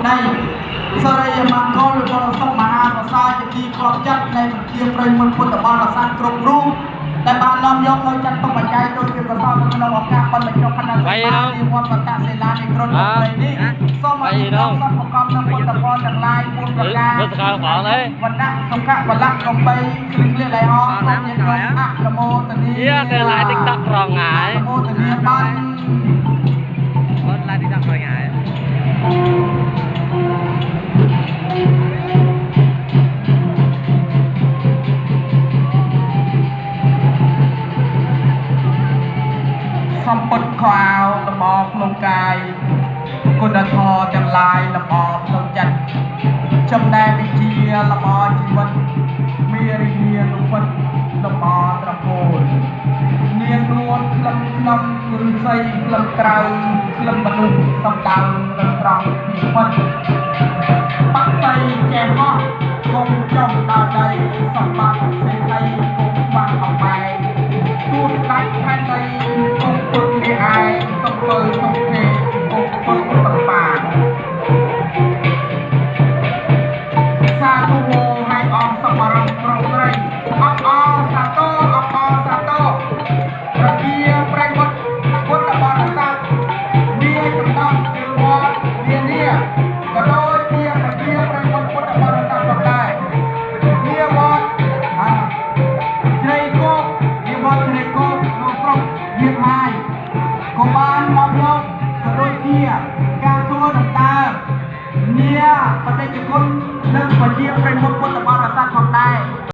ក្តីសរិយមង្គលវិបុលសុខមហាប្រសើរជាទីគប់ចិត្តនៃប្រជាប្រិយមិត្តពុទ្ធបរិស័ទគ្រប់រូបដែលបាននាំយកនៅចាត់ទុកបច្ច័យដូចជាកុសលក្នុងឱកាសបុណ្យបញ្ចុះខណ្ឌសមាធិវត្តបតសិលានៃក្រុងព្រៃនេះសូមឲ្យដល់សពកម្មនិងពុទ្ធផលទាំងឡាយ4ប្រការវណ្ណៈសុខៈបលៈកំបីគ្លៀងគ្លៀលៃហងសូមញាតិញោមអនុមោទនា គេឡាយ TikTok រងថ្ងៃ អនុមោទនាបាន គាត់ឡាយ TikTok រងថ្ងៃ សំពុតខោអាវលំអក្នុងកាយគុណធម៌ទាំងឡាយលំអក្នុងចិត្តចំណែកវិជាលំអជីវិតមេរិយានុពិតលំអត្រកូលនាងនួនក្លឹមក្នុងឫស្សីក្លឹមក្រៅក្លឹមមនុស្សសំដៅនៅត្រង់ពីពិតបក្សីចេះហោះគង់ចុះដល់ដីសម្បត្តិសេដ្ឋីគង់ខ្វះអំបែងទូស្ដេចផែនដីគង់ពឹងនេះឯងសំពើសុខទេគង់ពឹងសំបានសាធុវឲ្យអស់សម្រាប់ប្រុសស្រីអបអសាទរអបអសាទរប្រជាប្រិយមិត្តពុទ្ធបរិស័ទនាចំណោះគឺវត្តនានាក៏ដូចជាប្រជាប្រិយមិត្តពុទ្ធបរិស័ទផងដែរនាវត្តជ្រៃគោកនាវត្តជ្រៃគោកក្នុងស្រុកយៀនហាយក៏បាននាំយកក៏ដូចជាការធ្វើដំណើរនាបដិជននិងប្រជាប្រិយមិត្តពុទ្ធបរិស័ទផងដែរ។